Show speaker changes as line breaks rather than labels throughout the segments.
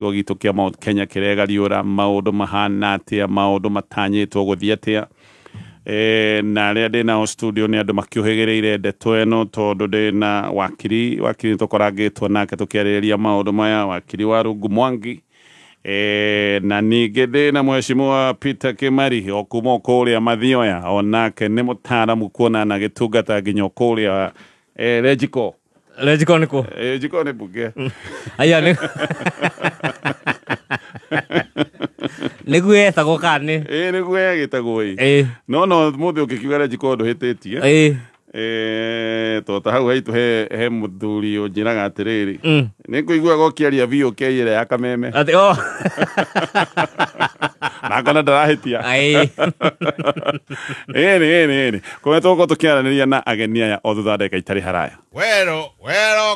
Gitũ kĩa Mount Kenya kĩregariũra maũndũ mahana atĩa, maũndũ matanyĩtwo gũthiĩ atĩa. Na arĩa ndĩ nao studio nĩ andũ makĩũhĩgĩrĩire ndeto ĩno, tondũ ndĩ na wakiri nĩ tũkorangĩtwo nake tũkĩarĩrĩria maũndũ maya, wakiri wa Rungu Mwangi. Na ningĩ ndĩ na mheshimiwa Peter Kimari o kuma kũrĩa Mathioya, onake nĩ mũtaaramu kuona na gĩtungata nginya kũrĩa Rejiko.
Rejiko nĩ kũ?
Rejiko nĩ bunge.
Aya nĩ nĩguo etagwo kana nĩ?
Ĩĩ nĩguo egĩtagwo ĩ. No mũthĩ ũngĩkiuga Rejiko ndũhĩtĩtie. To ta hau haitũ he mũthuri ũnjĩraga atĩrĩrĩ, nĩ ngũiguaga ũkĩaria VOK ĩrĩa ya Kameme.
Atĩ o.
Na ngona ndarahĩtia. Ĩni. Kũrĩa tũgũkorwo tũkĩaranĩria na ageni aya o thutha wa ndagĩka itarĩ haraya.
Wero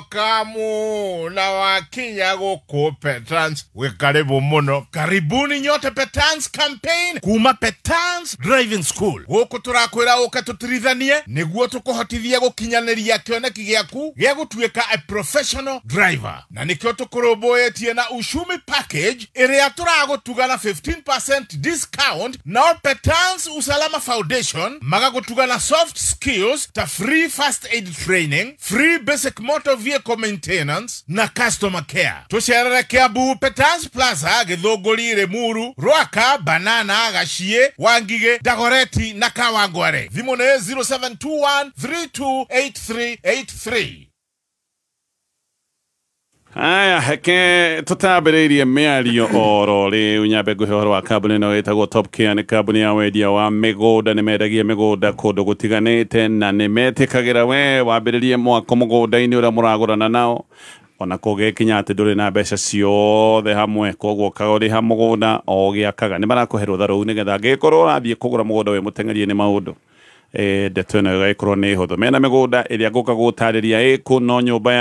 kamu na wakinya gũkũ Petrans, wĩ karibu mũno. Karibuni nyote Petrans campaign kuma Petrans Driving School. Gũkũ tũrakwĩra ũke tũtirithanie nĩguo tũkũhotithie gũkinyanĩria kĩoneki gĩaku gĩa gũtuĩka a professional driver. Na nĩkĩo tũkũrũmbũyĩtie na Ushumi package ĩrĩa tũragũtuga na 15% discount, nao Petrans Usalama Foundation magagũtuga na soft skills ta free first aid training, free basic motor vehicle maintenance na customer care. Tũcerere Kiambu Petrans Plaza, Githũngũri, Limuru, Rwaka, Banana, Gachie, Wangige, Dagoretti na Kawangware. Thimũ nĩ 0721 328383.
Aya, heke tũtambĩrĩirie mĩario oro rĩu nyambe ngũhe ũhoro wa kambuni ĩno ĩtagwo Top Care. Nĩ kambuni ya wendia wa mĩgũnda, nĩ mendagia mĩgũnda kũndũ gũtiganĩte na nĩ metĩkagĩra we wambĩrĩrie mwako mũgũnda-inĩ ũrĩa mũragũrana nao, ona kũgĩkinya atĩ ndũrĩ na mbeca ciothe hamwe, koguo ũkarĩha mũgũnda o ũgĩakaga. Nĩ marakũhe rũtha rũu nĩgetha angĩgĩkorwo ũrathiĩ kũgũra mũgũnda wĩ mũteng'erie nĩ maũndũ, ndeto ĩno ĩgagĩkorwo nĩ hũthũ. Mena mĩgũnda ĩrĩa ngũka gũtarĩria ĩkũ no nyũmba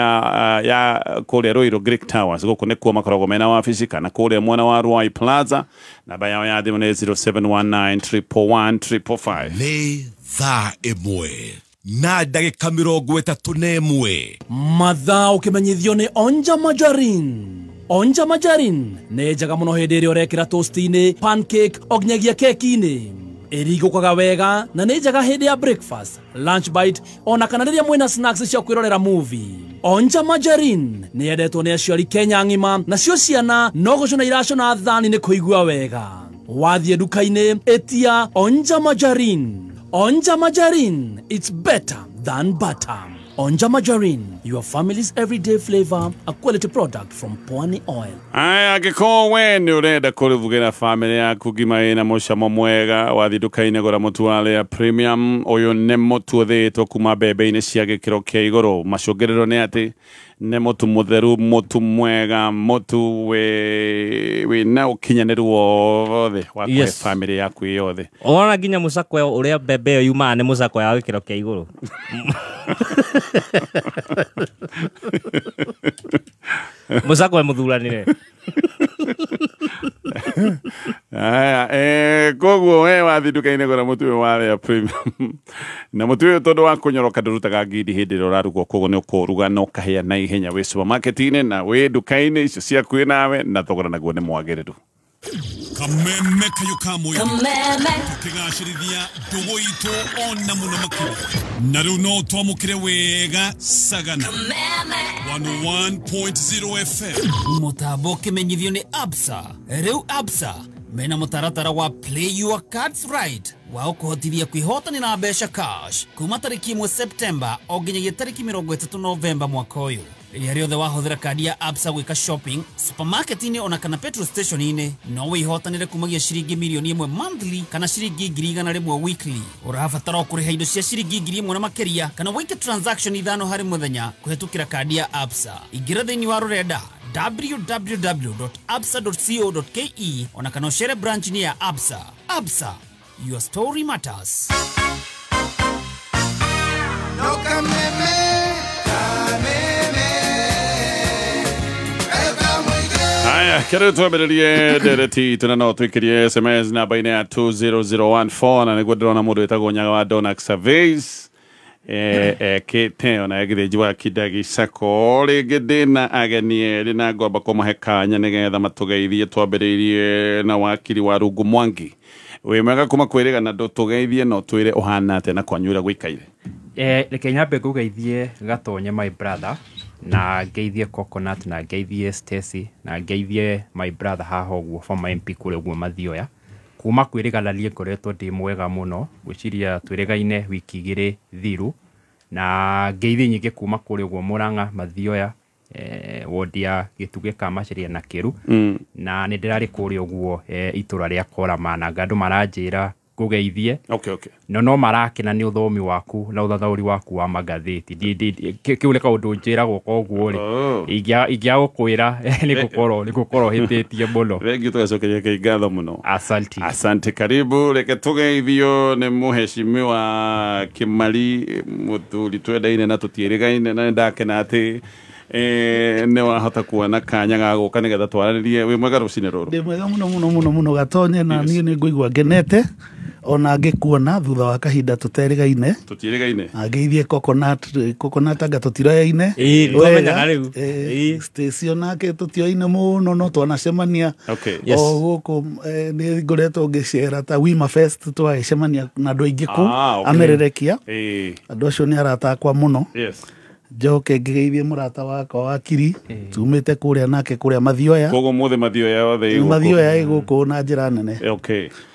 ya kũrĩa Ruiru Greek Towers, gũkũ nĩkuo makoragwo mena wabici, kana kũrĩa mwena wa Ruai Plaza. Namba yao ya thimũ nĩ 0719 111 555.
Nĩ thaa 1 na ndagĩka 31.
Mathaa ũkĩmenyithio nĩ Onja Margarine. Onja Margarine nĩ njega mũno hĩndĩ ĩrĩa ũrekĩra toast-inĩ, pancake o nginyagia keki-inĩ. Ĩringũkaga wega na nĩ njega hĩndĩ ya breakfast, lunch bite ona kana rĩrĩa mwĩna snacks cia kwĩrorera movie. Onja Margarine nĩ yendetwo nĩ aciari Kenya ng'ima, nacio ciana no gũcũna iracũna thani nĩ kũigua wega. Wathiĩ nduka-inĩ ĩtia Onja Margarine. Onja Margarine, it's better than butter. Onja Margarine, your family's everyday flavor, a quality product from Pwani Oil.
Aya, angĩkorwo we nĩ ũrenda kũrugĩra famĩlĩ yaku ngima ĩna mũcamo mwega, wathiĩ nduka-inĩ gũra mũtu wa Lea Premium. Ũyũ nĩ mũtu ũthĩĩtwo kuma mbembe-inĩ cia gĩkĩro kĩa igũrũ. Macũngĩrĩro nĩ atĩ nĩ mũtu mũtheru, mũtu mwega, mũtu wĩna ũkinyanĩru wothe wa kũhe famĩlĩ yaku yothe.
Ona nginya mũcakwe ũrĩa mbembe ĩyo yumaga nĩ mũcakwe wa gĩkĩro kĩa igũrũ. Mũcakwe mũthuranĩre.
Aya, koguo we wathiĩ nduka-inĩ gũra mũtu ũyũ wa Lea Premium. Na mũtu ũyũ tondũ wa kũnyoroka ndũrutaga ngindi hĩndĩ ĩrĩa ũrarugwo, koguo nĩ ũkũruga na ũkahĩa na ihenya wĩ supermarket-inĩ na wĩ nduka-inĩ icio ciaku wĩ nawe, na thogora naguo nĩ mwagĩrĩru.
Kameme kayo kamwe tukigacĩrithia ndũgũ itũ ona mũno makĩria, na rĩu no twamũkĩre wega Sagana 101.0 FM.
Mũtambo ũkĩmenyithio nĩ Absa. Rĩu Absa mena mũtaratara wa Play Your Cards Right wa ũkũhotithia kwĩhotanĩra mbeca cash kuma tarĩki 1 September o nginyagia tarĩki 30 Novemba mwaka ũyũ. Rĩrĩa rĩothe wahũthĩra kandi ya Absa gwĩka shopping supermarket-inĩ ona kana petrol station-inĩ, no wĩhotanĩre kumagia ciringi mirioni 1 monthly kana ciringi 100,000 weekly. Ũrabatara o kũrĩha indo cia ciringi 1,000 na makĩria kana wĩke transaction 5 harĩ mũthenya kũhetũkĩra kandi ya Absa. Ingĩra thĩinĩ wa rũrenda www.absa.co.ke ona kana ũcere branch-inĩ ya Absa. Absa, your story matters.
No kameme, kameme.
Haya, kero twambĩrĩrie ndereti itũ na no twĩkĩrie SMS namba-inĩ ya 20014, na nĩguo ndĩrona mũndũ wĩtagwo Nyaga wa Donax Surveys. ekĩte ona gĩthĩnji wa Kindagi Sacco. Rĩngĩ ndĩna ageni erĩ na ngwamba kũmahe kanya nĩgetha matũgeithie. Twambĩrĩirie na wakiri wa Rungu Mwangi, wĩ mwega kuma kwĩrĩga na ndũtũgeithie no twĩre ũhana atĩa na kwanyu ũrĩa gũikaire.
Reke nyambe ngũgeithie Gatonye my brother, na ngeithie Coconut, na ngeithie Stacy, na ngeithie my brother haha ũguo former MP kũrĩa ũguo Mathioya. Kuma kwĩrĩgana niĩ ngoretwo ndĩ mwega mũno, ngwĩciria twĩrĩgaine wiki 2 thiru, na ngeithie nyingĩ kuma kũrĩa ũguo Murang'a Mathioya, wodi ya Gĩtugĩ ka Macharia na Kĩru. Na nĩ ndĩrarĩ kũrĩa ũguo itũra rĩa Korama, na andũ maranjĩra ngũgeithie.
Okay.
No marakena nĩ ũthomi waku na ũthathaũri waku wa magathĩti. Kĩu nĩ kaũndũ njĩragwo, koguo rĩ ingĩaga gũkwĩra nĩ gũkorwo hĩtĩtie mũno.
Thengiũ, tũgacokeria Ngai ngatho mũno.
Asante.
Asante, karibu. Reke tũgeithio nĩ mũheshimiwa Kimari, mũthuri twendaine na tũtiĩrĩgaine, na nĩndakena atĩ nĩ wahota kuona kanya ga gũka nĩgetha twaranĩrie. Wĩ mwega rũcinĩ rũrũ?
Ndĩ mwega mũno mũno mũno mũno Gatonye, na niĩ nĩ ngũigua ngenete ona ngĩkuona thutha wa kahinda tũterĩgaine.
Tũtiĩrĩgaine.
Na ngeithie Coconut anga tũtiroyaine.
Ĩĩ, nĩtwamenyana rĩu.
Stacy onake tũtioine mũno no twanacemania
Yes.
o gũkũ. Nĩ ngoretwo ngĩcera ta Wima Fest, twagĩcemania na andũ aingĩ kũ amererekia. Andũ acio nĩ arata akwa mũno. Njoke ngĩgeithie mũrata wakwa wakiri tumĩte kũrĩa nake kũrĩa Mathioya.
Koguo mũthĩ Mathioya yothe ĩ gũkũ.
Mathioya ĩ gũkũ na njĩra nene.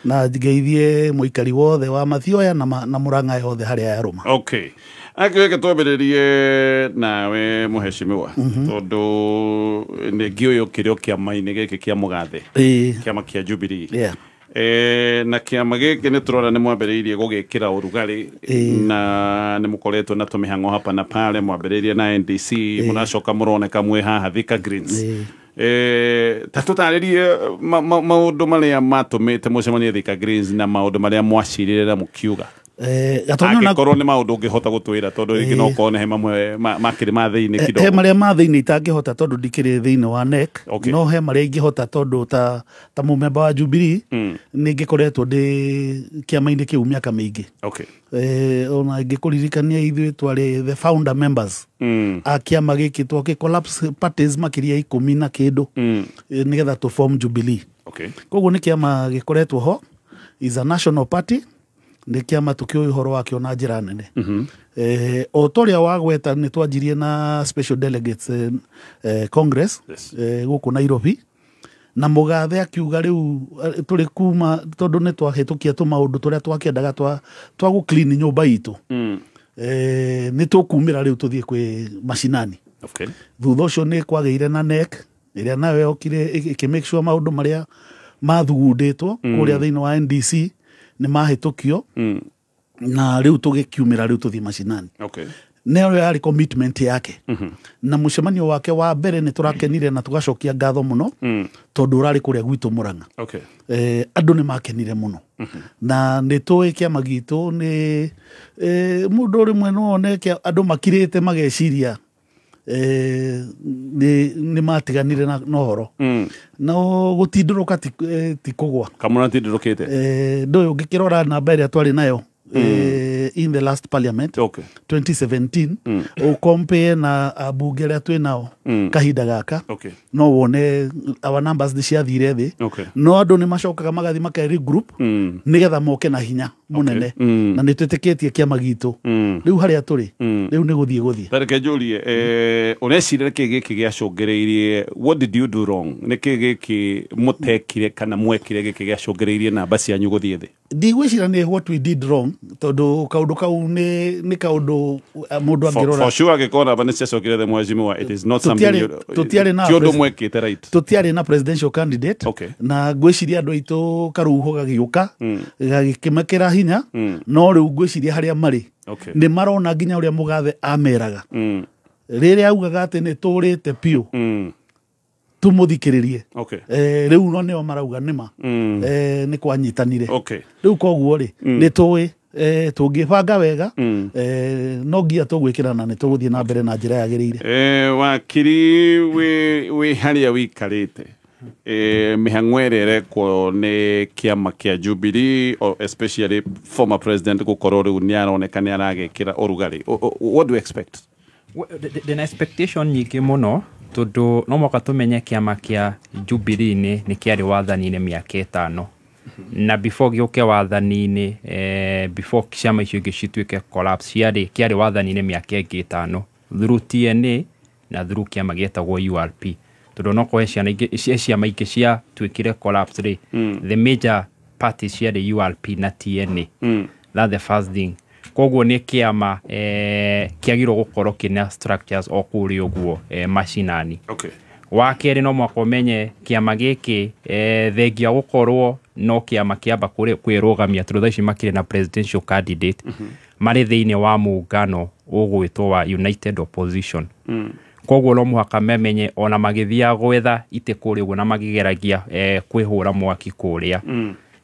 Na ngeithie mũikari wothe wa Mathioya na, na Murang'a yothe harĩa yarũma.
Okay. Akĩreke twambĩrĩrie nawe mũheshimiwa, tondũ nĩ ngĩũĩ ũkĩrĩ o kĩama-inĩ gĩkĩ kĩa mũgathe, kĩama kĩa Jubilee. Na kĩama gĩkĩ nĩ tũrona nĩ mwambĩrĩirie gũgĩkĩra ũrugarĩ na nĩ mũkoretwo na tũmĩhang'o hapa na pale. Mwambĩrĩirie na NDC, mũracoka mũroneka mwĩ haha Thika Greens. Ta tũtarĩrie maũndũ marĩa matũmĩte mũcemanie Thika Greens na maũndũ marĩa mwacirire na mũkiuga.
Gatonye na
angĩkorwo nĩ maũndũ ũngĩhota gũtwĩra, tondũ rĩngĩ no ũkorwo nĩ he mamwe makĩrĩ ma thĩinĩ
he
kidogo.
Marĩa ma thĩinĩ itangĩhota tondũ ndikĩrĩ thĩinĩ wa NEC. No he marĩa ingĩhota tondũ ta mũmemba wa Jubilee nĩ ngĩkoretwo ndĩ kĩama-inĩ kĩu mĩaka mĩingĩ. Ona ingĩkũririkania ithuĩ twarĩ the founder members a kĩama gĩkĩ, twakĩ collapse parties makĩria 10 na kĩndũ nĩgetha tũ form Jubilee. Koguo nĩ kĩama gĩkoretwo ho, is a national party, nĩ kĩama tũkĩũĩ ũhoro wakĩo na njĩra nene. O ta ũrĩa wagweta, nĩ twanjirie na special delegates congress gũkũ Nairobi, na mũgathe akiuga rĩu tũrĩ kuma tondũ nĩ twahĩtũkia tũmaũndũ tũrĩa twakĩendaga twa gũ clean nyũmba itũ, nĩ tũkumĩra rĩu tũthiĩ kwĩ macinani. Thutha ũcio nĩ kwagĩire na NEC ĩrĩa nayo yokire ĩkĩ make sure maũndũ marĩa mathugundĩtwo kũrĩa thĩinĩ wa NDC nĩ mahĩtũkio, na rĩu tũgĩkiumĩra rĩu tũthiĩ macinani. Nĩyo yarĩ commitment yake, na mũcemanio wake wa mbere nĩ tũrakenire na tũgacokia ngatho mũno tondũ ũrarĩ kũrĩa gwitũ Murang'a. Andũ nĩ makenire mũno, na nĩ tũĩ kĩama gitũ nĩ mũndũ rĩmwe no one andũ makirĩte mageciria nĩ matiganire na ũhoro, no gũtindũrũka ti kũgwa.
Kamũra tindũrũkĩte.
Ndũĩ ũngĩkĩrora namba ĩrĩa twarĩ nayo in the last parliament 2017, ũkompare na ambunge arĩa twĩ nao kahinda gaka, no wone our numbers nĩ ciathire thĩ. No andũ nĩ macokaga magathiĩ maka regroup nĩgetha moke na hinya mũnene. Na nĩ twĩtĩkĩtie kĩama gitũ rĩu harĩa tũrĩ rĩu nĩ gũthiĩ gũthiĩ.
Ta reke njũrie, ũreciria nĩkĩ gĩkĩ gĩacũngĩrĩirie? What did you do wrong? Nĩkĩ gĩkĩ mũtekire kana mwekire gĩkĩ gĩacũngĩrĩirie namba cianyu gũthiĩ thĩ?
Ndigwĩciria nĩ what we did wrong, tondũ kaũndũ kau nĩ kaũndũ mũndũ angĩrora.
For sure, angĩkorwo namba nĩ ciacokire thĩ, mheshimiwa, it is not something
Tũtiarĩ na
ti ũndũ mwekĩte right.
Tũtiarĩ na presidential candidate. Na ngwĩciria andũ aitũ karũhuho gagĩũka gagĩkĩmekĩra hinya. No rĩu ngwĩciria harĩa marĩ nĩ marona nginya ũrĩa mũgathe ameraga rĩrĩa augaga atĩ nĩ tũrĩte biũ tũmũthikĩrĩrie. Rĩu no nĩo marauga nĩma nĩ kwanyitanire. Rĩu koguo rĩ nĩ tũĩ tũngĩbanga wega, no nginya tũgwĩkĩrana nĩ tũgũthiĩ na mbere na njĩra yagĩrĩire.
Wakiri, wĩ harĩa wĩikarĩte Mĩhang'o ĩrĩa ĩrekwo nĩ kĩama kĩa Jubilee, or especially former president gũkorwo rĩu nĩ aroneka nĩ aragĩkĩra ũrugarĩ. What do you expect?
Ndĩna expectation nyingĩ mũno, tondũ no mwaka tũmenye kĩama kĩa Jubilee nĩ kĩarĩ wathani-inĩ mĩaka 5, na before gĩũke wathani-inĩ, before ciama icio ingĩ cituĩke collapse, kĩarĩ wathani-inĩ mĩaka ĩngĩ 5 through TNA na through kĩama gĩetagwo URP, tondũ no kũhe ciana ingĩ ciama ingĩ ciatuĩkire collapse rĩ, the major party ciarĩ URP na TNA. That's the first thing. Koguo nĩ kĩama kĩagĩrĩirwo gũkorwo kĩna structures o kũrĩa ũguo macinani. Wa kerĩ, no mwaka ũmenye kĩama gĩkĩ, thengia gũkorwo no kĩama kĩamba kwĩrũgamia, tondũ thaa ici makĩrĩ na presidential candidate, marĩ thĩinĩ wa mũngano ũgwĩtwo wa United Opposition. Koguo no mũhaka memenye ona magĩthiaga gwetha itĩ kũrĩa ũguo na makĩgeragia kwĩhũra mwaki kũrĩa,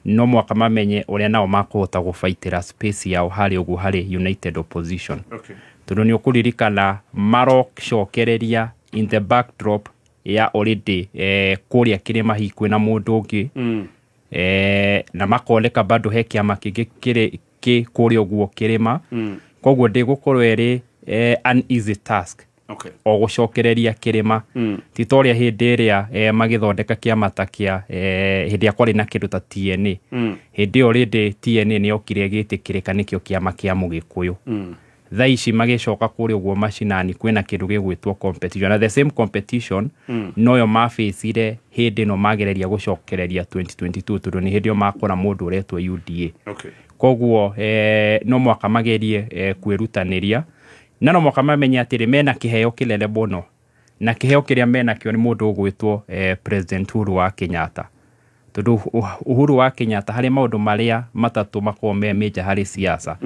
no mũhaka mamenye ũrĩa nao makũhota gũbaitĩra space yao harĩ ũguo harĩ United Opposition, tondũ nĩ ũkũririkana marocokereria in the backdrop ya already kũrĩa kĩrĩma hihi kwĩna mũndũ ũngĩ, na makoneka bado he kĩama kĩngĩ kĩrĩ kĩ kũrĩa ũguo kĩrĩma. Koguo ndĩgũkorwo ĩrĩ an easy task o gũcokereria kĩrĩma, ti ta ũrĩa hĩndĩ ĩrĩa magĩthondeka kĩama ta kĩa hĩndĩ ĩrĩa kwarĩ na kĩndũ ta TNA. Hĩndĩ ĩyo rĩndĩ TNA nĩ yokire ĩgĩtĩkĩrĩka nĩkĩo kĩama kĩa Mũgĩkũyũ. Thaa ici magĩcoka kũrĩa ũguo macinani kwĩna kĩndũ gĩgwĩtwo competition, na the same competition noyo mabĩcire hĩndĩ ĩno magereria gũcokereria 2022, tondũ nĩ hĩndĩ ĩyo makora mũndũ ũretwo UDA. Koguo no mwaka magerie kwĩrutanĩria, na no mwaka mamenye atĩrĩ mena kĩheo kĩnene mũno, na kĩheo kĩrĩa menakĩo nĩ mũndũ ũgwĩtwo President Uhuru wa Kenyatta, tondũ Uhuru wa Kenyatta harĩ maũndũ marĩa matatũ makoragwo me major harĩ siasa: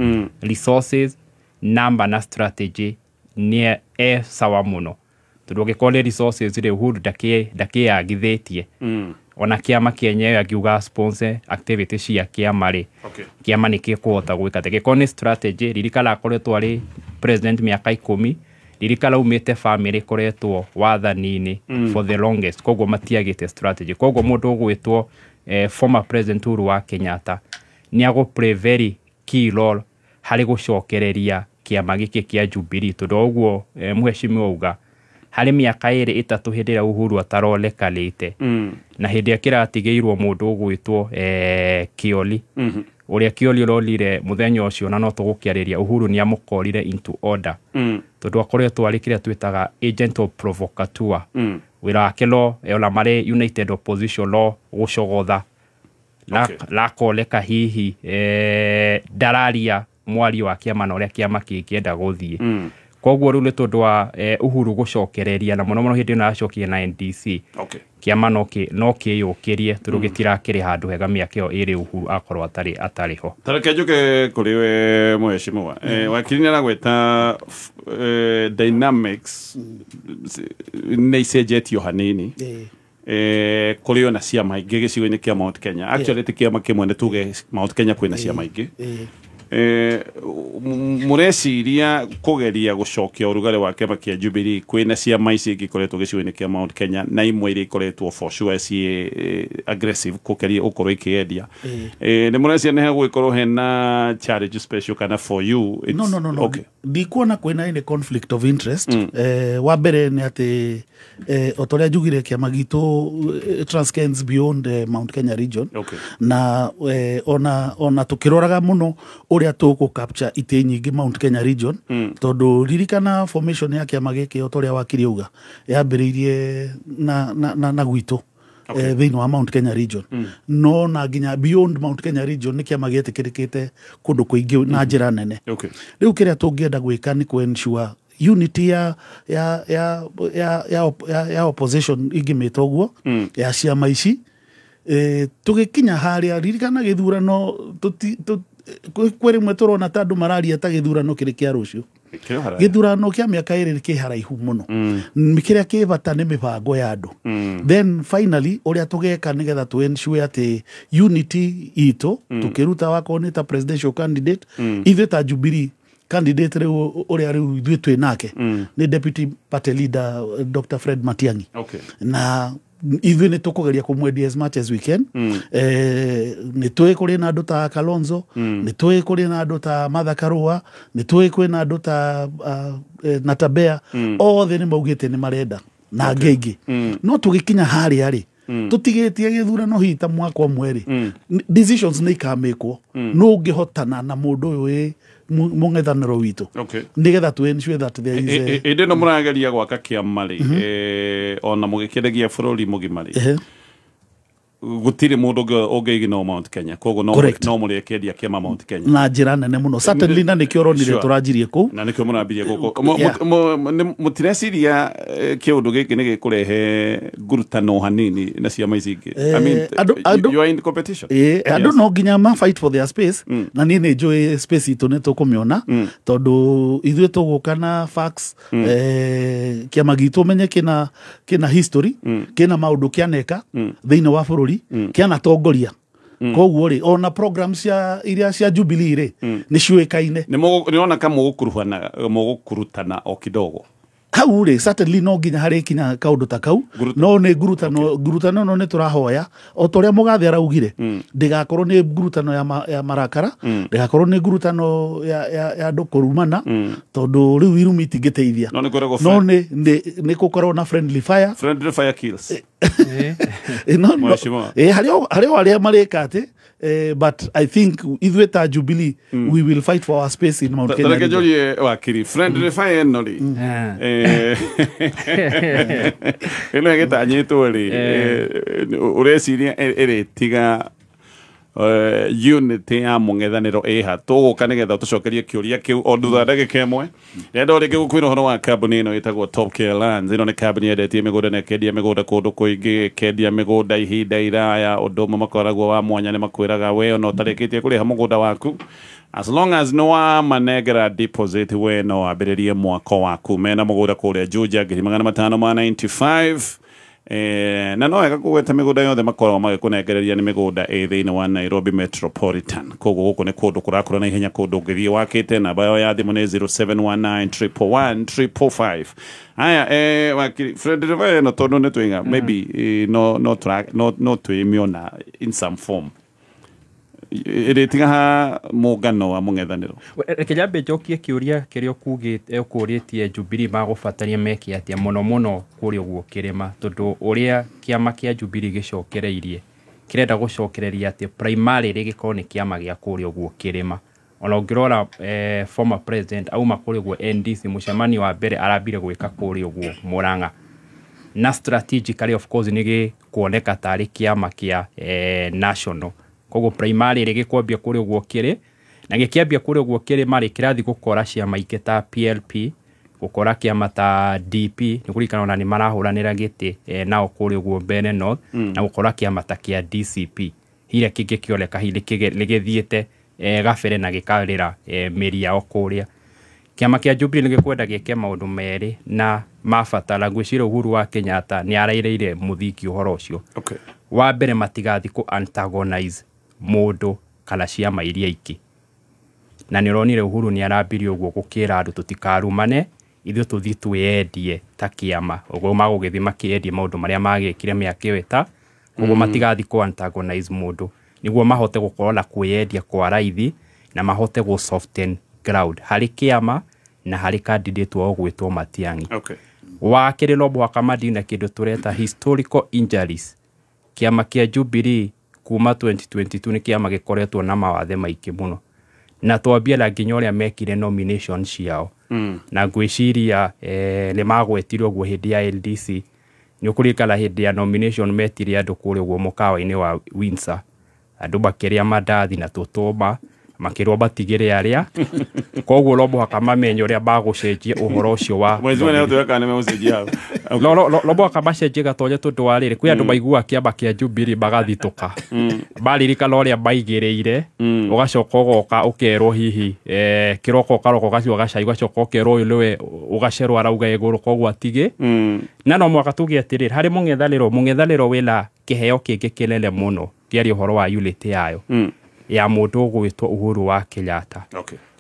resources, number na strategy. Nĩ e sawa mũno, tondũ ũngĩkorwo nĩ resources rĩ, Uhuru ndakĩyagithĩtie, ona kĩama kĩenyewe angiuga sponsor activity cia kĩama rĩ, kĩama nĩ gĩkũhota gwĩka atĩ. Gĩkorwo nĩ strategy, ririkana akoretwo arĩ president mĩaka 10, ririkana aumĩte family ĩkoretwo wathani-inĩ for the longest, koguo matiagĩte strategy. Koguo mũndũ ũgwĩtwo former president Uhuru wa Kenyatta nĩ agũ play very key role harĩ gũcokereria kĩama gĩkĩ kĩa Jubilee, tondũ o ũguo mheshimiwa auga, harĩ mĩaka 2 3 hĩndĩ ĩrĩa Uhuru ataronekanĩte, na hĩndĩ ĩrĩa kĩratigĩirwo mũndũ ũgwĩtwo Kioli, ũrĩa Kioli ũronire mũthenya ũcio, na no tũgũkĩarĩria, Uhuru nĩ amũkorire into order, tondũ akoretwo arĩ kĩrĩa twĩtaga agent of provocateur. Wĩra wake no ona marĩ United Opposition no gũcogotha, lakoneka hihi ndararia mwario wa kĩama na ũrĩa kĩama kĩngĩenda gũthiĩ. Koguo rĩu nĩ tondũ wa Uhuru gũcokereria, na mũno mũno hĩndĩ ĩno aracokia na NDC, kĩama no kĩyũkĩrie, tondũ gĩtirakĩrĩ handũ hega mĩaka ĩyo ĩrĩ Uhuru akorwo atarĩ ho.
Tareke njuke kũrĩ we mheshimiwa. Wakiri nĩ aragweta dynamics nĩ icenjetio hanini, kũrĩ ona ciama ingĩ gĩcigo-inĩ kĩa Mount Kenya. Actually ti kĩama kĩmwe, nĩ tuge Mount Kenya kwĩna ciama ingĩ. Mũreciria kũgeria gũcokia ũrugarĩ wa kĩama kĩa Jubilee kwĩna ciama ici ingĩ ikoretwo gĩcigo-inĩ kĩa Mount Kenya, na imwe iria ikoretwo for sure ciĩ aggressive kũgeria gũkorwo ikĩendia, nĩ mũreciria nĩ hegũgĩkorwo hena challenge special kana for you it's,
No. Ndikuona kwĩna any conflict of interest. Wa mbere nĩ atĩ o ta ũrĩa njugire, kĩama gitũ transcends beyond Mount Kenya region, na ona tũkĩroraga mũno ũrĩa tũkũ capture itĩ nyingĩ Mount Kenya region, tondũ ririkana formation ya kĩama gĩkĩ, o ta ũrĩa wakiri auga, yambĩrĩirie na gwitũ thĩinĩ wa Mount Kenya region, no na nginya beyond Mount Kenya region nĩ kĩama gĩetĩkĩrĩkĩte kũndũ kũingĩ na njĩra nene. Rĩu kĩrĩa tũngĩenda gwĩka nĩ kũ ensure unity ya opposition, ingĩmĩta ũguo, ya ciama ici, tũgĩkinya harĩa. Ririkana gĩthurano kwĩ rĩmwe tũrona ta andũ mararia ta gĩthurano kĩrĩ kĩa rũciũ.
Kĩrĩ haraya.
Gĩthurano kĩa mĩaka 2 kĩ haraihu mũno. Kĩrĩa kĩ bata nĩ mĩbango ya andũ, then finally ũrĩa tũgeka nĩgetha tũ ensure atĩ unity itũ, tũkĩruta wakorwo nĩ ta presidential candidate, ithuĩ ta Jubilee candidate rĩu ũrĩa rĩu ithuĩ twĩ nake nĩ deputy party leader Dr. Fred Matiang'i, na Ithuĩ nĩ tũkũgeria kũmwendia as much as we can. Nĩ tũĩ kũrĩ na andũ ta Kalonzo, nĩ tũĩ kũrĩ na andũ ta Martha Karua, nĩ tũĩ kwĩ na andũ ta Natabea, othe nĩ maugĩte nĩ marenda na angĩ aingĩ. No tũgĩkinya harĩa rĩ, tũtigĩtie gĩthurano hihi ta mwaka ũmwe rĩ, decisions nĩ ikamĩkwo no ũngĩhotana na mũndũ ũyũ wĩ mũng'ethanĩro witũ, nĩgetha to ensure that there is a
Ĩndĩ no mũrageria gwaka kĩama rĩ, ona mũgĩkĩendagia bũrũri mũgima rĩ, gũtirĩ mũndũ ũngĩignore Mount Kenya, koguo no mũrĩkĩendia kĩama Mount Kenya
na njĩra nene mũno, certainly, na nĩkĩo ũronire tũranjirie kũu,
na nĩkĩo mũrambirie gũkũ. Mũtireciria kĩũndũ gĩkĩ nĩ gĩkũrehe ngurutano hanini na ciama ici ingĩ? I mean, you are in competition.
Andũ no nginya ma fight for their space, na niĩ nĩ njũĩ space itũ nĩ tũkũmĩona, tondũ ithuĩ tũgũka na facts. Kĩama gitũ menye kĩna history, kĩna maũndũ kĩaneka thĩinĩ wa bũrũri, kĩanatongoria. Koguo rĩ, ona program cia iria cia Jubilee rĩ, nĩ ciũĩkaine.
Nĩwona ka mũgũkurutana o kidogo
hau rĩ, certainly no nginya harĩ kinya kaũndũ ta kau, no nĩ ngurutano no nĩ tũrahoya o ta ũrĩa Mũgathe araugire, ndĩgakorwo nĩ ngurutano ya marakara, ndĩgakorwo nĩ ngurutano ya andũ kũrumana, tondũ rĩu irumi itingĩteithia, no nĩ gũkorwo na friendly fire.
Friendly fire kills.
Harĩ o arĩa marĩka atĩ, but I think ithuĩ ta Jubilee, we will fight for our space in Mount Kenya.
Tareke njorie wakiri, friendly fire ĩno rĩ, ĩno ĩgĩtanyĩtwo rĩ, ũreciria ĩrĩtiga unity ya mũng'ethanĩro ĩha? Tũgũka nĩgetha tũcokerie kĩũria kĩu o thutha ndagĩka ĩmwe. Ndĩrenda o rĩngĩ gũkwĩra ũhoro wa kambuni ĩno ĩtagwo Top Care Lands. Ĩno nĩ kambuni yendetie mĩgũnda na ĩkendia mĩgũnda kũndũ kũingĩ, ĩkendia mĩgũnda ihinda iraya. Ũndũ ũmwe makoragwo wa mwanya nĩ makwĩraga we ona ũtarĩkĩtie kũrĩha mũgũnda waku, as long as no wamanengera deposit, we no wambĩrĩrie mwako waku. Mena mũgũnda kũrĩa Juja 595,000. Na no wega kũgweta mĩgũnda yothe makoragwo magĩkũnengereria nĩ mĩgũnda ĩ thĩinĩ wa Nairobi Metropolitan. Koguo gũkũ nĩ kũndũ kũrakũra na ihenya, kũndũ ũngĩthiĩ wakĩte. Namba yao ya thimũ nĩ 0719 111 555. Aya, wakiri, Fred ĩno tondũ nĩ twĩga maybe no twĩmĩona in some form ĩrĩtiga ha mũngano wa mũng'ethanĩro.
Reke nyambe njokie kĩũria kĩrĩa ũkũrĩtie, Jubilee magũbataria meke atĩa mũno mũno kũrĩa ũguo kĩrĩma, tondũ ũrĩa kĩama kĩa Jubilee gĩcokereirie kĩrenda gũcokereria atĩ primarily gĩkorwo nĩ kĩama gĩa kũrĩa ũguo kĩrĩma. Ona ũngĩrora, former president auma kũrĩa ũguo NDC, mũcemanio wa mbere arambire gwĩka kũrĩa ũguo Murang'a, na strategically of course nĩ gĩkuoneka tarĩ kĩama kĩa national. Koguo primarily gĩkwambia kũrĩa ũguo kĩrĩ, na gĩkĩambia kũrĩa ũguo kĩrĩma rĩ, kĩrathiĩ gũkora ciama ingĩ ta PLP, gũkora kĩama ta DP, nĩ kũririkana ona nĩ marahũranĩra gĩtĩ nao kũrĩa ũguo Mbere North, na gũkora kĩama ta kĩa DCP hiria kĩngĩkĩoneka hihi nĩ gĩthiĩte gabere na gĩkarĩra mĩri yao kũrĩa. Kĩama kĩa Jubilee nĩ gĩkwenda gĩke maũndũ merĩ na ma bata, na ngwĩciria Uhuru wa Kenyatta nĩ arairĩire mũthingi ũhoro ũcio. Wa mbere, matigathiĩ kũ antagonize mũndũ kana ciama iria ingĩ, na nĩ ũronire Uhuru nĩ arambirie ũguo gũkĩra andũ tũtikarumane, ithuĩ tũthiĩ twĩyendie ta kĩama, ũguo magũgĩthiĩ makĩendie maũndũ marĩa magĩkire mĩaka ĩyo ĩta. Koguo matigathiĩ kũ antagonize mũndũ nĩguo mahote gũkorwo na kwĩyendia kwa raithi na mahote gũ soften ground harĩ kĩama na harĩ candidate wao gwĩtwo Matiang'i. Wa kerĩ, no mũhaka madeal na kĩndũ tũreta historical injuries. Kĩama kĩa Jubilee kuma 2022 nĩ kĩama gĩkoretwo na mawathe maingĩ mũno, na twambie na nginya ũrĩa mekire nomination ciao, na ngwĩciria nĩ magwetirwo ũguo hĩndĩ ya LDC. Nĩ ũkũririkana hĩndĩ ya nomination metire andũ kũrĩa ũguo mũkawa-inĩ wa Windsor, andũ makĩrĩa mandathi na tũtũma, makĩrwo matigĩre arĩa. Koguo no mũhaka mamenye ũrĩa magũcenjia ũhoro ũcio wa
Mwezi nĩ ũtuĩka kana nĩ megũcenjia hau.
No mũhaka macenjie gatonye, tondũ wa rĩrĩ, kwĩ andũ maiguaga kĩama kĩa Jubilee magathitũka, maririkana ũrĩa maigĩrĩire, ũgacoka ũgoka ũkerwo hihi kĩroko ũkaroka ũgaciwa gacai, ũgacoka ũkerwo ũyũ nĩwe ũgacerwo arauga igũrũ, koguo atigĩ. Na no mũhaka tuge atĩrĩrĩ, harĩ mũng'ethanĩro wĩna kĩheo kĩngĩ kĩnene mũno kĩaria ũhoro wa unity yayo ya mũndũ ũgwĩtwo Uhuru wa Kenyatta.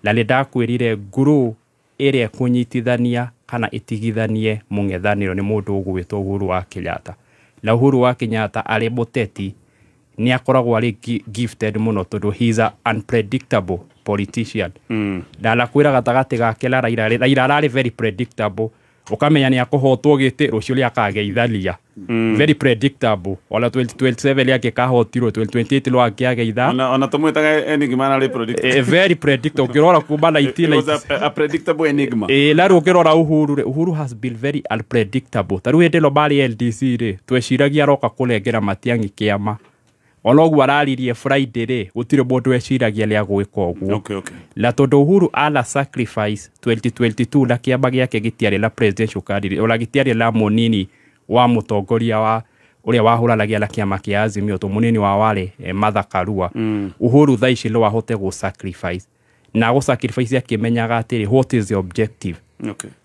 Na nĩ ndakwĩrire nguru ĩrĩa ĩkũnyitithania kana ĩtigithanie mũng'ethanĩro nĩ mũndũ ũgwĩtwo Uhuru wa Kenyatta. Na Uhuru wa Kenyatta arĩ mũteti nĩ akoragwo arĩ gifted mũno tondũ he is a unpredictable politician. Na nakwĩra gatagatĩ gake na Raila, Raila ararĩ very predictable, ũkamenya nĩ akũhotwo gĩtĩ rũciũ rĩa akageithania. Very predictable. Ona 2027 rĩangĩkahotirwo, 2028 no angĩageitha.
Ona tũmwĩtaga enigma na predictable.
Very predictable. Ũngĩrora kuma
It was a predictable enigma.
Na rĩu ũngĩrora Uhuru rĩ, Uhuru has been very unpredictable. Ta rĩu hĩndĩ ĩno marĩ LDC rĩ, tweciragia aroka kũrengera Matiang'i kĩama. Ona ũguo araririe Friday rĩ, gũtirĩ mũndũ weciragia nĩ agwĩka ũguo. Na tondũ Uhuru ana sacrifice 2022 na kĩama gĩake gĩtiarĩ na presidential candidate, ona gĩtiarĩ na mũnini wa mũtongoria wa ũrĩa wahũranagia na kĩama kĩa Azimio, to mũnini wa warĩ Martha Karua. Uhuru thaa ici no ahote gũ sacrifice, na gũ sacrifice akĩmenyaga atĩrĩ, what is the objective?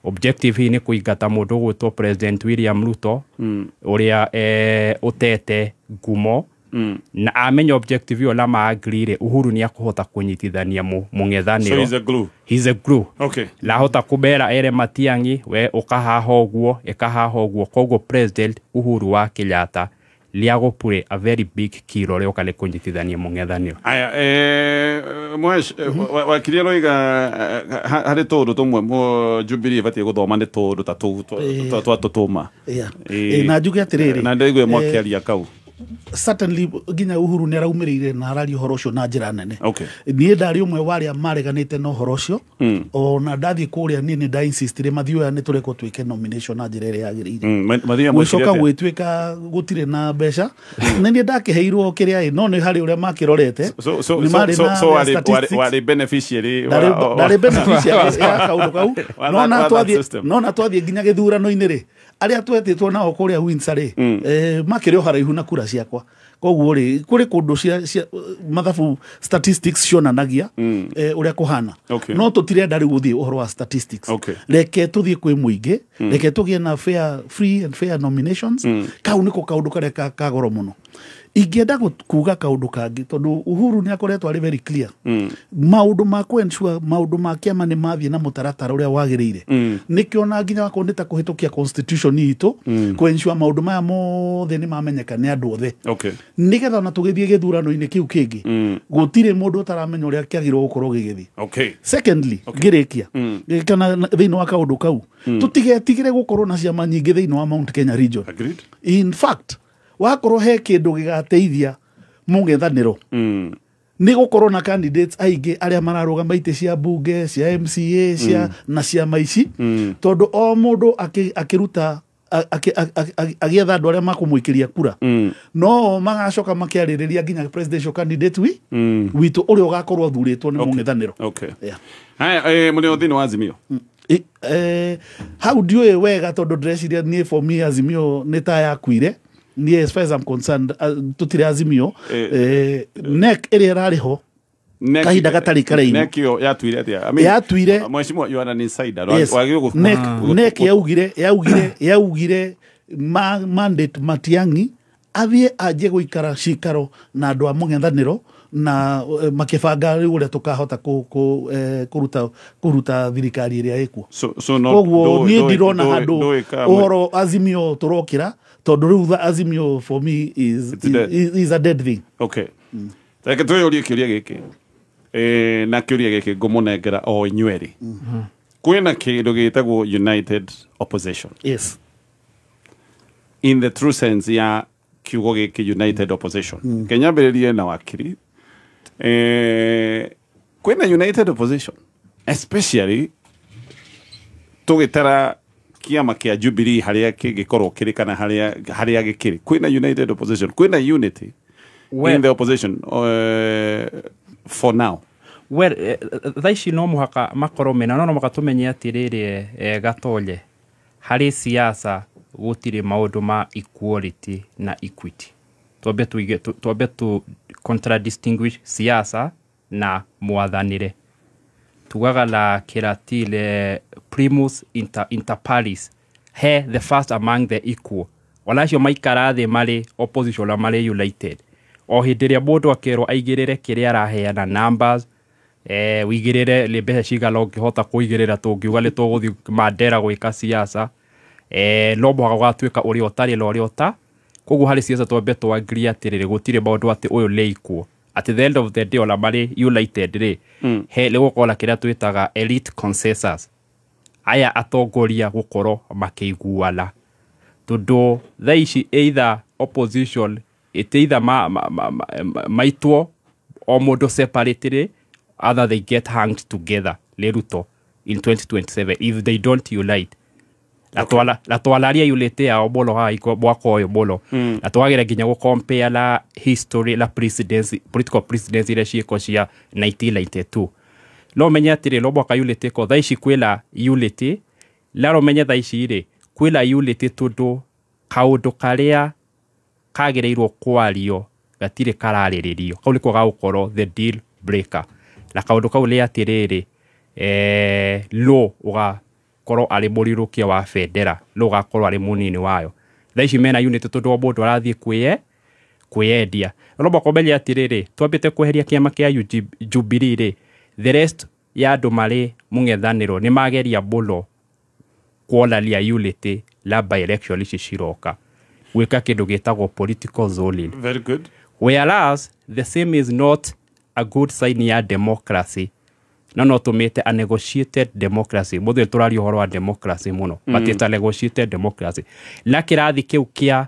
Objective hii nĩ kũingata mũndũ ũgwĩtwo President William Ruto, ũrĩa ũtete ngumo. Na amenya objective ĩyo na ma-agree rĩ, Uhuru nĩ akũhota kũnyitithania mũng'ethanĩro.
So he's a glue.
He's a glue. Na ahota kũmera ere Matiang'i, we ũkahaha ũguo, ĩkahaha ũguo. Koguo President Uhuru wa Kenyatta nĩagũ play a very big key role rĩoka nĩ kũnyitithania mũng'ethanĩro.
Aya, Mwesh, wakiri aroiga harĩ tũũndũ tũmwe Jubilee ĩbatiĩ gũthoma nĩ tũũndũ ta tũu twa tũtũma.
Na njuge atĩrĩrĩ,
na ndaigua mwakĩaria kau.
Certainly nginya Uhuru nĩ araumĩrĩire na araria ũhoro ũcio na njĩra nene. Niĩ ndarĩ ũmwe wa arĩa mareganĩte na ũhoro ũcio. Ona ndathiĩ kũrĩa niĩ nĩ ndainsistire Mathioya nĩ tũrekwo twĩke nomination na njĩra ĩrĩa yagĩrĩire.
Mathioya mwekire
Gũcoka
atĩa?
gwĩtuĩka gũtirĩ na mbeca. Nĩ niĩ ndakĩheirwo kĩrĩa ĩ, no nĩ harĩ ũrĩa makĩrorete.
So
Nĩ marĩ na
so warĩ
statistics.
Warĩ beneficiary
Ndarĩ beneficiary ya kaũndũ kau.
Wa
No na
that system.
No na twathiĩ nginya gĩthurano-inĩ rĩ, arĩa twetĩtwo nao kũrĩa Windsor rĩ, makĩrĩ o haraihu na kura ciakwa. Koguo rĩ, kũrĩ kũndũ cia mathabu statistics cionanagia ũrĩa kũhana. No tũtirenda rĩu gũthiĩ ũhoro wa statistics. Reke tũthiĩ kwĩ mũingĩ, reke tũgĩe na fair, free and fair nominations. Kau nĩko kaũndũ karĩa ka goro mũno. Ingĩenda kuga kaũndũ kangĩ, tondũ Uhuru nĩ akoretwo arĩ very clear, maũndũ ma kũ-ensure maũndũ ma kĩama nĩ mathiĩ na mũtaratara ũrĩa wagĩrĩire. Nĩkĩo na nginya wakorwo nĩ ta kũhĩtũkia constitution itũ, kũ-ensure maũndũ maya mothe nĩ mamenyeka nĩ andũ othe, nĩgetha ona tũgĩthiĩ gĩthurano-inĩ kĩu kĩngĩ, gũtirĩ mũndũ ũtaramenya ũrĩa kĩagĩrĩirwo gũkorwo gĩgĩthiĩ. Secondly, ngĩrĩkia, kana thĩinĩ wa kaũndũ kau, tũtigetigĩre gũkorwo na ciama nyingĩ thĩinĩ wa Mount Kenya region. In fact, wakorwo he kĩndũ gĩgateithia mũng'ethanĩro, nĩ gũkorwo na candidates aingĩ arĩa mararũgama itĩ cia bunge, cia MCA, cia na ciama ici, tondũ o mũndũ akĩruta agĩetha andũ arĩa makũmũikĩria kura, no magacoka makĩarĩrĩria nginya presidential candidate witũ ũrĩa ũgakorwo athurĩtwo nĩ mũng'ethanĩro. Yeah.
Haya, mũrĩ o thĩinĩ wa Azimio?
Hau ndiũĩ wega, tondũ ndĩreciria niĩ, for me, Azimio nĩ ta yakuire. Niĩ, as far as I'm concerned, tũtirĩ Azimio. NEC ĩrĩa ĩrarĩ ho kahinda gatarĩ karaihu.
NEC ĩyo yatuire atĩa? I mean,
Yatuire
Mheshimiwa, you are an insider.
Yes.
Wagĩrĩirwo
NEC, NEC yaugire mandate Matiang'i athiĩ anjie gũikara cikaro na andũ a mũng'ethanĩro na makĩbanga rĩu ũrĩa tũkahota kũruta thirikari ĩrĩa ĩkuo.
So no,
Koguo niĩ ndirona handũ ũhoro Azimio tũrokĩra, tondũ rĩu the Azimio for me is,
It's dead.
is a dead thing.
Okay. Reke twĩyũrie kĩũria gĩkĩ. Na kĩũria gĩkĩ ngũmũnengera o inyuerĩ. Kwĩna kĩndũ gĩtagwo united opposition.
Yes.
In the true sense ya kiugo gĩkĩ united opposition. Kenya mbĩrĩrie na wakiri. Kwĩna united opposition, especially tũgĩtara kĩama kĩa Jubilee harĩa kĩngĩkorwo kĩrĩ kana harĩa gĩkĩrĩ. Kwĩna united opposition, kwĩna unity
Well,
in the opposition for now?
Well, thaa ici no mũhaka makorwo mena, no mũhaka tũmenye atĩrĩrĩ, Gatonye, harĩ siasa gũtirĩ maũndũ ma equality na equity. Twambe tuige, twambe tu contradistinguish siasa na mwathanĩre. Tugaga na kĩratile primus inter pares, he the first among the equal. Ona acio maikara thĩ marĩ opposition na marĩ united, o hĩndĩ ĩrĩa mũndũ akerwo aigĩrĩre kĩrĩa araheana numbers, wĩigĩrĩre nĩ mbeca cigana ũngĩhota kũigĩrĩra, tũngiuga nĩ tũgũthiĩ Mandera gwĩka siasa, no mũhaka gũgatuĩka ũrĩa ũtarĩ na ũrĩa ũta Koguo harĩ ciaca twambe twangirie atĩrĩrĩ gũtirĩ maũndũ atĩ ũyũ nĩ equal. At the end of the day ona marĩ united rĩ, he nĩ gũkorwo na kĩrĩa twĩtaga elite consensus, aya atongoria gũkorwo makĩiguana, tondũ thaa ici either opposition it either maitwo o mũndũ separately, either they get hanged together nĩ Ruto in 2027 if they don't unite. Na twararia unity yao mũno haha mwaka ũyũ mũno, na twagĩra nginya gũ compare na history na presidency, political presidency iria ciĩko cia 1992. No menye atĩrĩ, no mwaka unity ko thaa ici kwĩna unity, na menye thaa ici rĩ kwĩna unity tondũ kaũndũ karĩa kagĩrĩirwo kwario gatirĩ kararĩrĩrio, kau nĩko gagũkorwo the deal breaker. Na kaũndũ kau nĩ atĩrĩrĩ, lo ũgakorwo arĩ mũrirũkia wa bendera, lo ũgakorwo arĩ mũnini wayo. Thaa ici mena unity tondũ o mũndũ arathiĩ kwĩyendia. No mũhaka ũmenye atĩrĩrĩ, twambĩte kweheria kĩama kĩa Jubilee rĩ, the rest ya andũ marĩ mũng'ethanĩro nĩ mageria mũno kuonania unity la by election ici ciroka gwĩka kĩndũ gĩtagwo political zoning.
Very good.
Whereas the same is not a good sign ya democracy. No tũmĩte a negotiated democracy. Mũthĩ tũraria ũhoro wa democracy mũno, but it's a negotiated democracy. Na kĩrathi kĩu kĩa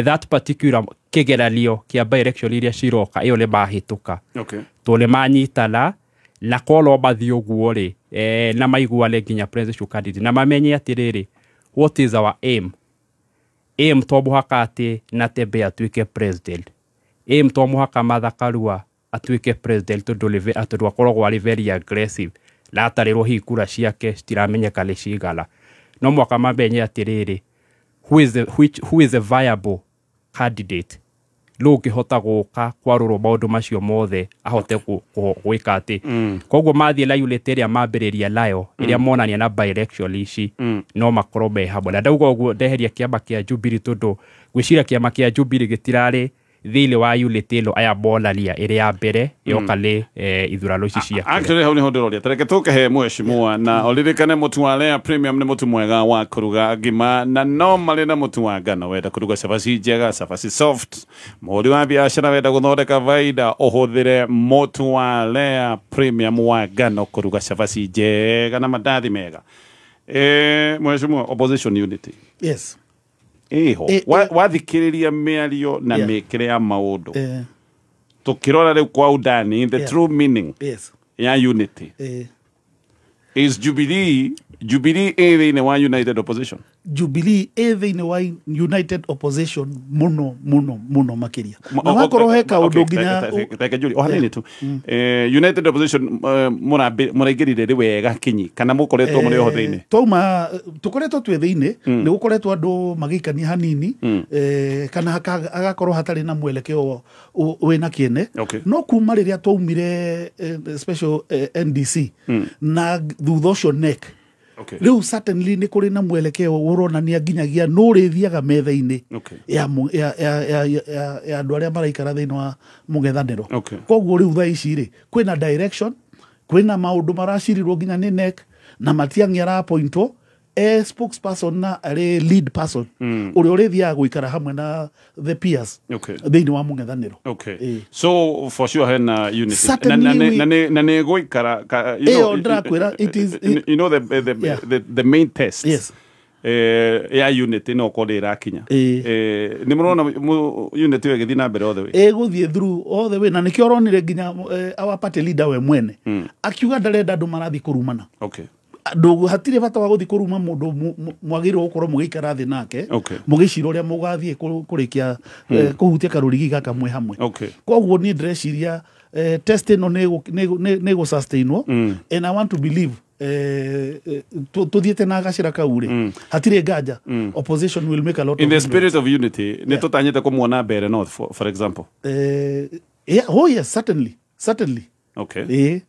that particular kĩgeranio kĩa by election iria ciroka ĩyo nĩ mahĩtũka.
Okay.
Tondũ nĩ manyitana na korwo mathiĩ ũguo rĩ, na maiguane nginya presidential candidate na mamenye atĩrĩrĩ, what is our aim? Aim to mũhaka atĩ Natembeya atuĩke president. Aim to mũhaka Martha Karua atuĩke president tondũ akoragwo arĩ very aggressive na atarĩrwo hihi kura ciake citiramenyeka nĩ cigana. No mũhaka mamenye atĩrĩrĩ, who is a viable candidate, no ũngĩhota gũka kwarũrwo maũndũ macio mothe ahote gwĩka atĩ. Koguo mathiĩ na unity ĩrĩa mambĩrĩria nayo, ĩrĩa monania na by election ici, no makorwo me hamwe. Na ndauga ũguo ndeheria kĩama kĩa Jubilee tondũ ngwĩciria kĩama kĩa Jubilee gĩtirarĩ thĩinĩ wa unity ĩno aya monania ĩrĩa ya mbere yoka nĩ ithurano ici cia
Actually hau niho ndĩroria, tareke tũkĩhe mheshimiwa na ũririkane mũtu wa Lea Premium nĩ mũtu mwega wa kũruga ngima, na no marĩ na mũtu wa ngano wenda kũruga cabaci njega, cabaci soft, mũhũri wa biacara wenda gũthondeka baida, ũhũthĩre mũtu wa Lea Premium wa ngano kũruga cabaci njega na mandathi mega. Mheshimiwa, opposition unity.
Yes.
Eho, wathikĩrĩria mĩario na mĩkĩre ya maũndũ, tũkĩrora rĩu kwa undani the true meaning ya unity. Is Jubilee ĩ thĩinĩ wa United Opposition?
Jubilee ĩ thĩinĩ wa United Opposition mũno mũno mũno makĩria. Na wakorwo he kaũndũ nginya
reke njũrie o hanini tu. United Opposition mũraingĩrire rĩ wega kinyi kana mũkoretwo mũrĩ oho thĩinĩ?
Twauma tũkoretwo twĩ thĩinĩ, nĩ gũkoretwo andũ magĩikania hanini, kana hagakorwo hatarĩ na mwelekeo wĩna kĩene. No kuma rĩrĩa twaumire special NDC na thutha ũcio NEC, rĩu certainly nĩ kũrĩ na mwelekeo ũronania nginyagia nũ ũrĩthiaga metha-inĩ ya andũ arĩa maraikara thĩinĩ wa mũng'ethanĩro. Koguo rĩu thaa ici rĩ kwĩna direction, kwĩna maũndũ maracirirwo nginya nĩ NEC na Matiang'i arapointwo e spokesperson na arĩ lead person ũrĩa ũrĩthiaga gũikara hamwe na the peers thĩinĩ wa mũng'ethanĩro.
So for sure hena unity na nĩ gũikara,
you know, it is,
you know the main test.
Yes.
Ya unity no korwo ĩrakinya. Nĩ mũrona unity ĩyo ĩgĩthiĩ na mbere all the way?
Ĩgũthiĩ through all the way, na nĩkĩo ũronire nginya our party leader we mwene akiuga ndarenda andũ marathiĩ kũrumana. Andũ hatirĩ bata wa gũthiĩ kũruma mũndũ, mwagĩrĩirwo gũkorwo mũgĩikara thĩ nake mũgĩcira ũrĩa mũgathiĩ kũrĩkia kũhutia karũrigi gaka mwĩ hamwe. Koguo niĩ ndĩreciria test ĩno nĩ ĩgũ-sustainwo, and I want to believe tuthiĩte na gacĩra kau rĩ, hatirĩ nganja opposition will make a lot
in the spirit of unity. Nĩ tũtanyĩte kũmuona mbere north for example?
Yeah, oh yes, certainly. Okay.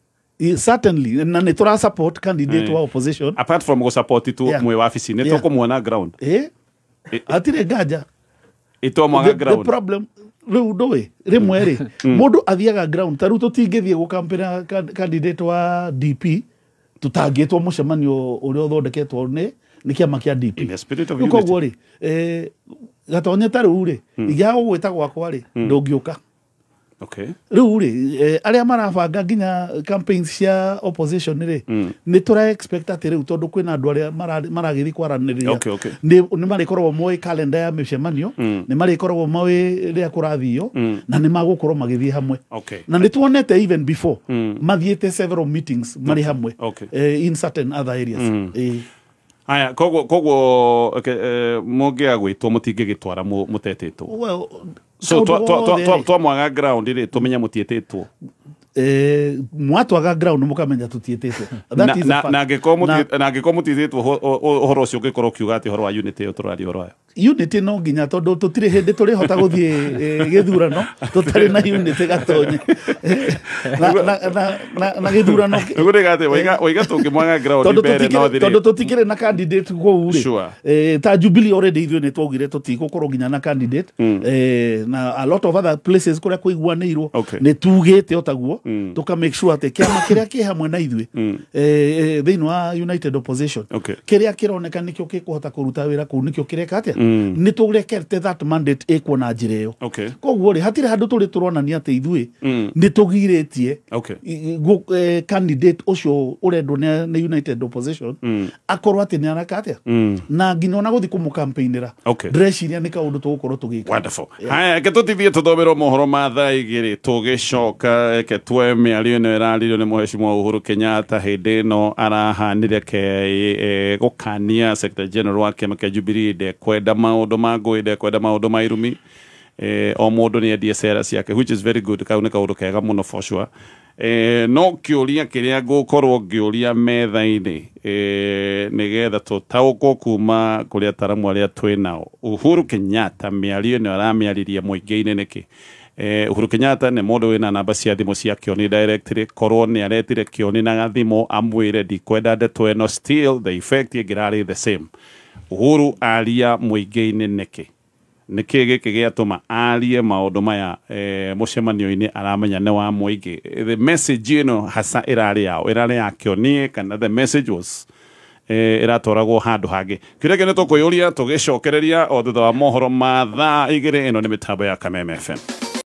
Certainly, na nĩ tũra support candidate wa opposition.
Apart from go support tu mwe wabici, nĩ tũkũmuona ground.
Hatirĩ nganja.
Ĩtwamwaga ground.
The problem rĩu ndũĩ rĩmwe rĩ mũndũ athiaga ground, ta rĩu tũtingĩthiĩ gũkampĩra candidate wa DP tutangĩtwo mũcemanio ũrĩa ũthondeketwo nĩ kĩama kĩa DP.
In the spirit of unity.
Koguo rĩ, Gatonye ta rĩu rĩ, ingĩaga gũgwĩta gwakwa rĩ, ndũngĩũka. Rĩu rĩ, arĩa marabanga nginya campaigns cia opposition rĩ, nĩ tũra expect atĩ rĩu tondũ kwĩna andũ arĩa maragĩthiĩ kwaranĩria, nĩ marĩkoragwo moĩ calendar ya mĩcemanio, nĩ marĩkoragwo moĩ rĩrĩa kũrathio, na nĩ magũkorwo magĩthiĩ hamwe. Na nĩ tuonete even before mathiĩte several meetings marĩ hamwe in certain other areas.
Aya, koguo mũngĩaga gwĩtwo mũtingĩgĩtwara mũtetĩtwo.
Well,
so twamwaga ground rĩ, tũmenye mũtiĩtĩtwo.
Mwatwaga ground mũkamenya tũtiĩtĩtwo.
Na angĩkorwo mũtiĩtĩtwo, ũhoro ũcio ũngĩkorwo ũkiuga atĩ ũhoro wa unity ĩyo tũraria ũhoro wayo.
Unity no nginya, tondũ tũtirĩ hĩndĩ tũrĩhota gũthiĩ gĩthurano tũtarĩ na unity Gatonye. Na gĩthurano
waiga tũngĩmwaga ground mbere no thiri,
tondũ tũtikĩrĩ na candidate kũu rĩ. Ta Jubilee already ithuĩ nĩ twaugire tũtigũkorwo nginya na candidate, na a lot of other places kũrĩa kũiguanĩirwo nĩ tugĩte o taguo, tũka make sure atĩ kĩama kĩrĩa kĩ hamwe na ithuĩ thĩinĩ wa United Opposition, kĩrĩa kĩroneka nĩkĩo gĩkũhota kũruta wĩra kũu, nĩkĩo kĩreka atĩa, nĩ tũrekete that mandate ĩkwo na njĩra ĩyo. Koguo rĩ, hatirĩ handũ tũrĩ tũronania atĩ ithuĩ nĩ tũgirĩtie candidate ũcio ũrendwo nĩ United Opposition akorwo atĩ nĩ areka atĩa, na nginya ona gũthiĩ kũmũcampaignĩra ndĩreciria nĩ kaũndũ tũgũkorwo tũgĩka.
Wonderful. Haya, reke tũtithie tũthomerwo mohoro ma thaa igĩrĩ, tũgĩcoka reke twoe mĩario ĩno ĩraririo nĩ Mheshimiwa Uhuru Kenyatta hĩndĩ ĩno arahanire ke gũkania Secretary General wa kĩama kĩa Jubilee ndekwenda maũndũ ma ngũĩ, ndekwenda maũndũ ma irumi, o mũndũ nĩ endie cera ciake, which is very good. Kau nĩ kaũndũ kega mũno for sure. No kĩũria kĩrĩa ngũkorwo ngĩũria metha-inĩ, nĩgetha tũtaũkwo kuma kũrĩ ataramu arĩa twĩ nao, Uhuru Kenyatta mĩario ĩno aramĩaririe mũingĩ-inĩ nĩkĩ? Uhuru Kenyatta nĩ mũndũ wĩna namba cia thimũ cia Kĩoni directly, korwo nĩ aretire Kĩoni na gathimũ amwĩre ndikwenda ndeto ĩno, still the effect ĩngĩrarĩ the same. Uhuru aria mũingĩ-inĩ nĩkĩ? Nĩkĩ gĩkĩ gĩatũma arie maũndũ maya mũcemanio-inĩ aramenya nĩ wa mũingĩ? The message ĩno hasa ĩrarĩ yao, ĩrarĩ ya Kĩoni, kana the message was ĩratwaragwo handũ hangĩ? Kĩũria kĩu nĩ tũkwĩyũria tũgĩcokereria o thutha wa mohoro ma thaa igĩrĩ. Ĩno nĩ mĩtambo ya Kameme FM.